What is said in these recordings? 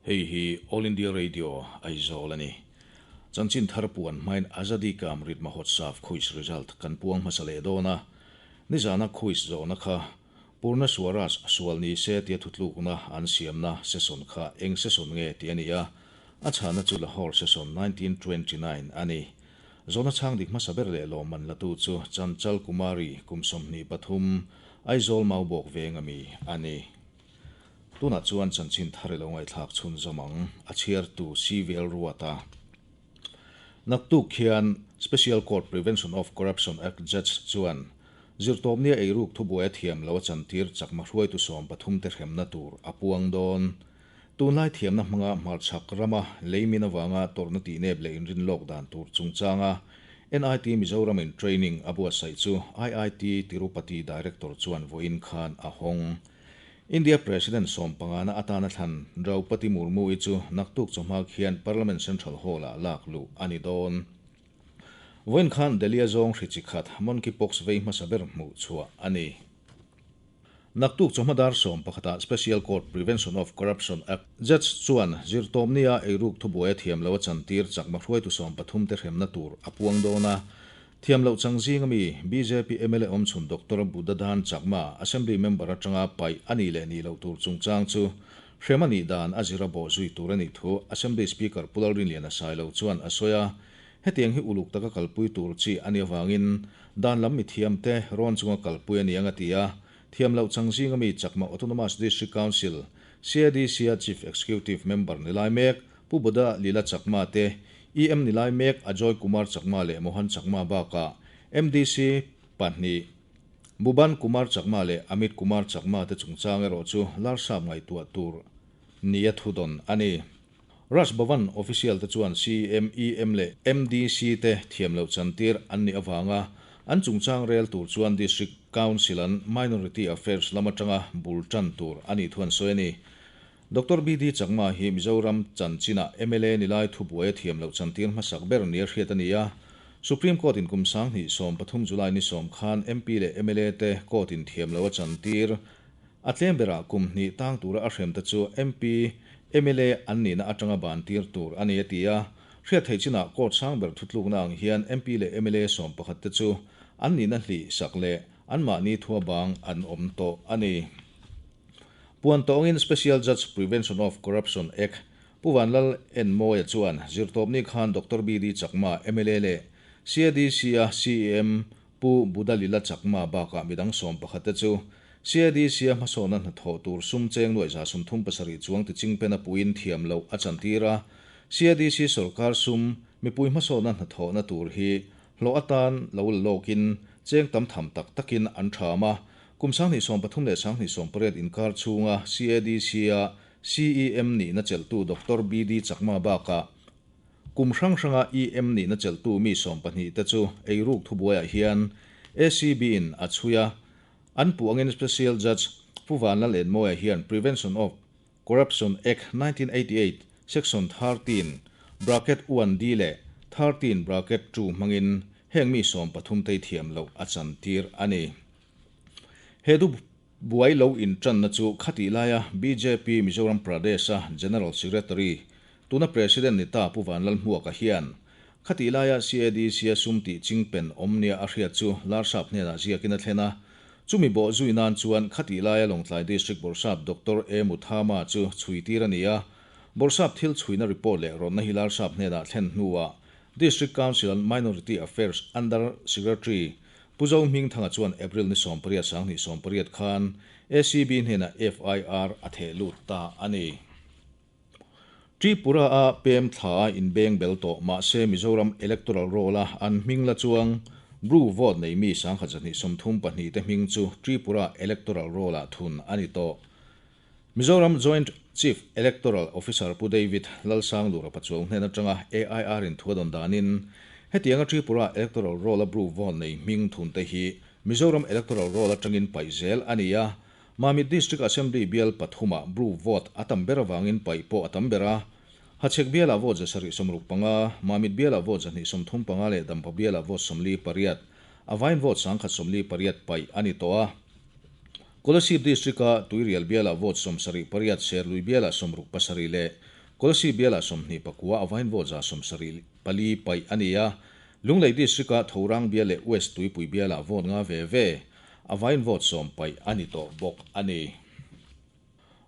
Hei hi All India Radio, Aizawl a ni. Chanchin thar puan hmain Azadi Ka Amrit Mahotsav quiz result kan puang hmasa leh dawn a. Nizana quiz zawhna kha Purna Swaraj sual ni se tia thutlukna an siamna session kha eng session nge tih a ni a, a chhahna chu Lahore session 1929 a ni. Zawhna chhang dik hmasa ber leh lawmman latu chu Chanchal Kumari kum 23, Aizawl Maubawk veng ami a ni. Tunah chuan chanchin thar i lo ngaihthlak chhunzawm ang, a chhiartu CVL Ruata. Naktuk khian Special Court Prevention of Corruption Act Judge chuan zirtawpnia eiruk thubuai a thiam lo a chantir chakma hruaitu 13 te hremna tur a puang dawn. Tunlai thiamna hmanga hmarchhak rama leimin avanga tawrhna tihnep leh inrinlawk dan tur chungchanga NIT Mizoram in training a buatsaih chu IIT Tirupati Director chuan vawiin khan a hawng. India President sawmpangana atana thlan Draupadi Murmu-i chu naktuk chawhma khian Parliament Central Hall-ah lak luh a ni dawn. Vawiin khan Delhi-a zawng hri chi khat Monkeypox vei hmasa ber hmuh chhuah a ni. Naktuk chawhma dar 11-ah Special Court Prevention of Corruption Act Judge chuan zirtawpnia eiruk thubuai a thiam lo a chantir chakma hruaitu 13 te hremna tur a puang dawn a. Thiam loh chang zing ami bjp mla awmchhun Doctor Buddhadhan Chakma Assembly member atanga paih a nih leh nih loh tur chungchang chu hrem a nih dan a zira bawh zui tur a nih thu Assembly Speaker Pu Lalrinliana Sailo chuan a sawi a. Hetiang hi uluk taka kalpui tur chi a nih avangin dan lam mithiamte rawn chunga kalpui a ni ang a ti a. Thiam loh chang zing ami Chakma Autonomous District Council, CADC-a Chief Executive Member ni lai mek Pu Buddha Lila Chakma te, EM ni lai mek Ajoy Kumar Chakma leh Mohan Chakma bakah MDC pahnih Buban Kumar Chakma leh Amit Kumar Chakma te chungchang erawh chu larsap ngaihtuah tur nia thudawn a ni. Raj Bhavan official te chuan CM, EM leh MDC te thiam loh chantir an nih avanga an chungchang rel tur chuan District Council an Minority Affairs lam atanga bul tan tur a nih thu an sawi a ni. Doctor BD Chakma hi Mizoram chanchinah mla ni lai thubuai a thiam loh chantir hmasak ber nia hriat a ni a. Supreme Court in kum 2013 July ni 10 khan MP leh mla te court in thiam loh a chantir. A tlem berah kum hnih tang tura a hrem te chu MP, mla an nihna atanga ban tir tur a ni a ti a. Hriat theih chinah court sang ber thutlukna ang hian MP leh mla 11 te chu an nihna hlih sak leh anmahni thua bang an awm tawh a ni. Puan tawngin Special Judge Prevention of Corruption Act Pu Vanlal N Mawia chuan zirtawpni khan Doctor BD Chakma mla leh CADC-a CEM Pu Budalila Chakma bakah midang 11 te chu CADC-a hmasawnna hnathawh tur sum cheng nuaih 137 chuang tichingpen a puiin thiam loh a chantir a. CADC sawrkar sum mipui hmasawnna hnathawhna tur hi hlawh atan lo la lawkin cheng tam tham tak takin an tham a. Kum 2013 leh 2018 inkar chhunga CADC-a CEM nihna chelhtu Doctor BD Chakma bakah kum hrang hranga EM nihna chelhtu mi 12 te chu eiruk thubuaiah hian ACB in a chhui a. An puangin Special Judge Pu Vanlal N Mawia hian Prevention of Corruption Act 1988 Section 13 bracket 1D leh 13 bracket 2 hmangin heng mi 13 te thiam loh a chantir a ni. He du buai lo in tanna chu khati laia BJP Mizoram Pradesh-a General Secretary tuna President ni ta Pu Vanlal Hmuaka hian khati laia CADC-a sum tih chingpen awmnia a hriat chu larsap hnenah ziakin a thlen a. Chumi bawh zui nan chuan khati laia Lawngtlai District Bawrhsap Doctor A Muthama chu chhui tir a ni a. Bawrhsap thil chhuina report leh rawtna hi larsap hnenah thlen hnuah District Council and Minority Affairs Under Secretary Pu Zo Hming Thanga chuan April ni 18 2018 khan ACB hnenah FIR a theh lut ta a ni. Tripura a pem thla a inbeng bel tawh mahse Mizoram Electoral Roll a an hming la chuang Bru vote nei mi 1232 te hming chu Tripura Electoral Roll a thun a ni tawh. Mizoram Joint Chief Electoral Officer Pu David Lalsang Lura Pachuau hnen atanga AIR in thuadon danin hetianga Tripura Electoral Roll a Bru vote nei hming thun te hi Mizoram Electoral Roll atangin paih zel a ni a. Mamit District Assembly bial pathuma Bru vote atam ber awangin paih pawh atam ber a. Hachhek biala vote 765, Mamit biala vote 235 leh Dampa biala vote 48, avain vote 148 paih a ni tawh a. Kolasib District-a Tuirial biala vote 78, Serlui biala 67 leh Kolasib bialah 29, a vaiin vote 74 paih a ni a. Lunglei District-a Thorang bial leh West Tuipui bialah vote nga ve ve, a vaiin vote 10 paih a ni tawh bawk a ni.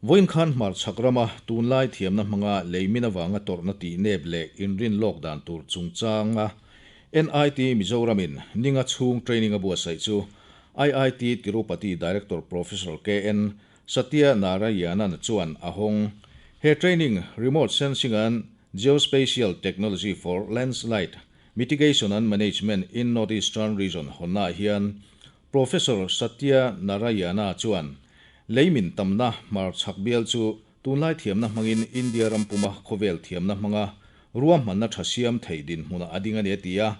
Vawiin khan hmarchhak rama tunlai thiamna hmanga lei min avanga tawrhna tih nep leh inrin lawk dan tur chungchanga NIT Mizoramin ninga chhung training a buatsaih chu IIT Tirupati Director Professor KN Satya Narayanan chuan a hawng. He training, Remote Sensing and Geospatial Technology for Landslide Mitigation and Management in North Eastern Region hawnnaah hian Professor Satya Narayana chuan lei min tamna hmarchhak bial chu tunlai thiamna hmangin India ram puma khawvel thiamna hmanga ruahmanna tha siam thei dinhmunah a ding a ni a ti a.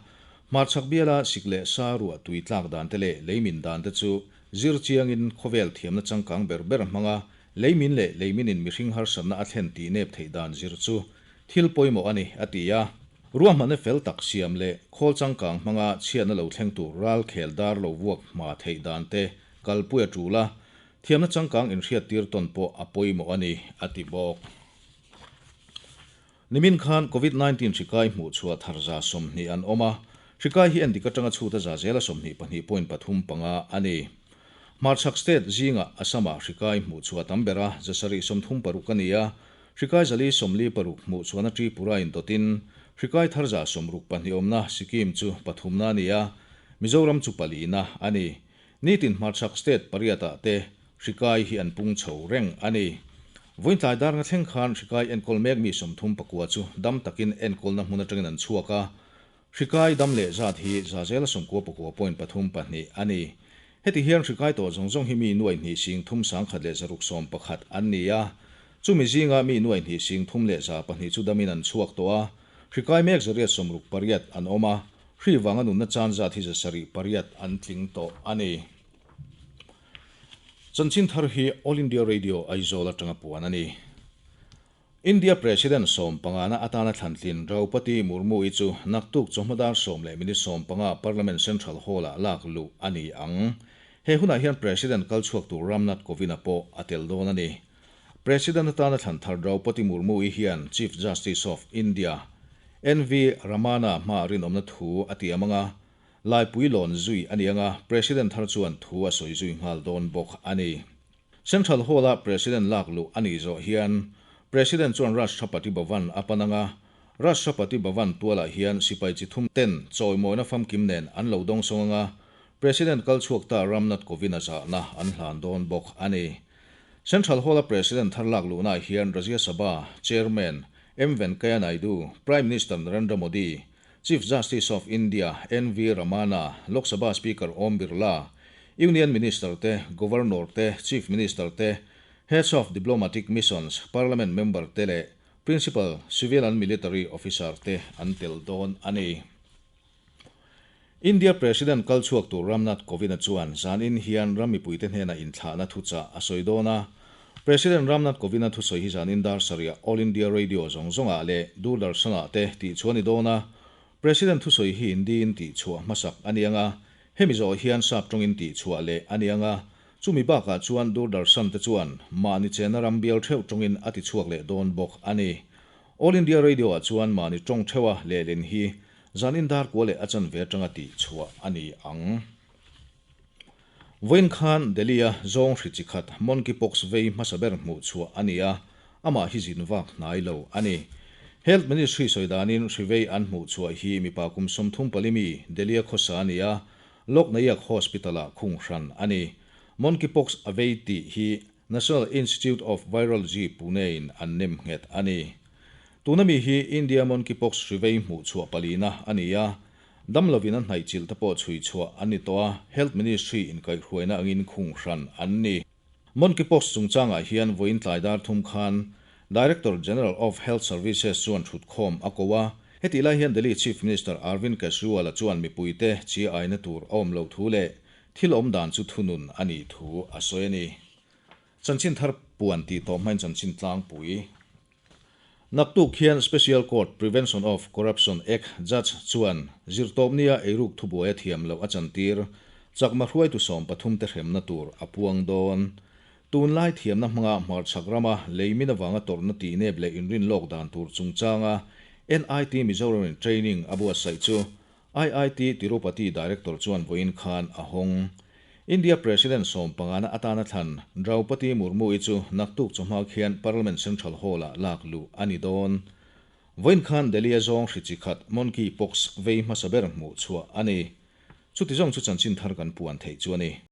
Hmarchhak biala sik leh sa ruah tui tlak dan te leh lei min dan te chu zir chiangin khawvel thiamna changkang ber ber hmanga lei min leh lei minin mihring harsatna a thlen tih nep theih dan zir chu thil pawimawh a ni a ti a. Ruahmanna fel tak siam leh khawl changkang hmanga chhiatna lo thleng tur ral khel dar lo vuak hma theih dan te kalpui a tul a, thiamna changkang inhriattir tawn pawh a pawimawh a ni, a ti bawk. Nimin khan Covid 19 hri kai hmuh chhuah thar 120 an awm a, hri kai hi endik atanga chhuta za zela 22.35 a ni. Hmarchhak state zingah Assam-ah hri kai hmuh chhuah tam ber a, 736 a ni a, Hrikai 456 hmuh chuan a Tripura indawtin hrikai thar 62 awmna Sikkim chu pathumna a ni a, Mizoram chu palina a ni. Nitin hmarchhak state pariatah te hrikai hi an pung chho reng a ni. Vawiintlai dar nga thleng khan hrikai enkawl mek mi 39 chu dam takin enkawlna hmun atangin an chhuak a, hrikai dam leh zat hi 99.32% a ni. Heti hian hrikai tawh zawng zawng hi mi nuai hnih sing thum sangkhat leh zaruk sawm pakhat an ni a. Chumi zinga mi nuai hnih sing thum leh 200 chu damin an chhuak tawh a, hrikai mek 868 an awm a, hri vanga nunna chan zat hi 800 an tling tawh a ni. Chanchin thar hi All India Radio Aizawl atanga puan a ni. India President sawmpangana atana thlantlin Draupadi Murmu-i chu naktuk chawhma dar 10:15 Parliament Central Hall-ah lak luh a ni ang. He hunah hian President kal chhuak tur Ramnath Kovind-a pawh a tel dawn a ni. President atana thlan thar Draupadi Murmu-i hian Chief Justice of India NV Ramana hmaah rinawmna thu a tiam ang a, Laipui lawn zui a ni ang a, President thar chuan thu a sawi zui nghal dawn bawk a ni. Central Hall-a President lak luh a nih zawh hian President chuan Rashtrapati Bhavan a pan ang a, Rashtrapati Bhavan tualah hian sipai chi thum ten chawimawina famkim nen an lo dawngsawng ang a, President kal chhuak ta Ramnath Kovind-a zahna an hlan dawn bawk a ni. Central Hall-a President thar lak luhnaah hian Rajya Sabha Chairman M Venkaiah Naidu, Prime Minister Narendra Modi, Chief Justice of India NV Ramana, Lok Sabha Speaker Om Birla, Union Minister te, Governor te, Chief Minister te, Heads of Diplomatic Missions, Parliament Member te leh Principal Civil and Military Officer te an tel dawn a ni. India President kal chhuak tur Ramnath Kovind-a chuan zanin hian ram mipuite hnena inthlahna thuchah a sawi dawn a. President Ramnath Kovind-a thusawi hi zanin dar sarih All India Radio zawng zawngah leh Doordarshan-ah te tihchhuah a ni dawn a. President thusawi hi Hindi-in tihchhuah hmasak a ni ang a, hemi zawh hian sap tawngin tihchhuah leh a ni ang a. Chumi bakah chuan Doordarshan te chuan mahni chenna ram bial theuh tawngin a tichhuak leh dawn bawk a ni. All India Radio-ah chuan mahni tawng theuha lehlin hi Zanin dar kua leh a chanve atanga tih chhuah a ni ang. Vawiin khan Delhi-a zawng hri chi khat monkeypox vei hmasa ber hmuh chhuah a ni a, amah hi zin vak hnai lo a ni. Health Ministry sawi danin hri vei an hmuh chhuah hi mipa kum 34 mi Delhi-a khawsa a ni a, Lok Nayak Hospital-ah khung hran a ni. Monkeypox a vei tih hi National Institute of Virology Pune-in an nem nghet a ni. Tuna mi hi India monkeypox hri vei hmuh chhuah palina a ni a, damlovin a hnaih chilh te pawh chhui chhuah an ni tawh a, Health Ministry inkaihhruaina angin khung hran an ni. Monkeypox chungchangah hian vawiin tlai dar thum khan Director General of Health Services chuan thutkhawm a ko a, hetih lai hian Delhi Chief Minister Arvind Kejriwal-a chuan mipuite chi aina tur a awm loh thu leh Thil awm dan chu thunun a nih thu a sawi a ni. Chanchin thar puan tih tawh hmain chanchin tlangpui. Naktuk hian Special Court Prevention of Corruption Act Judge chuan zirtawpnia eiruk thubuai a thiam loh a chantir chakma hruaitu 13 te hremna tur a puang dawn. Tunlai thiamna hmanga hmarchhak rama leimin avanga tawrhna tihnep leh inrinlawk dan tur chungchanga NIT Mizoramin training a buatsaih chu IIT Tirupati Director chuan vawiin khan a hawng. India President sawmpangana atana thlan Draupadi Murmu-i chu naktuk chawhma khian Parliament Central Hall-ah lak luh a ni dawn. Vawiin khan Delhi-a zawng hri chi khat Monkey Pox vei hmasa ber hmuh chhuah a ni. Chuti zawng chu chanchin thar kan puan theih chu a ni.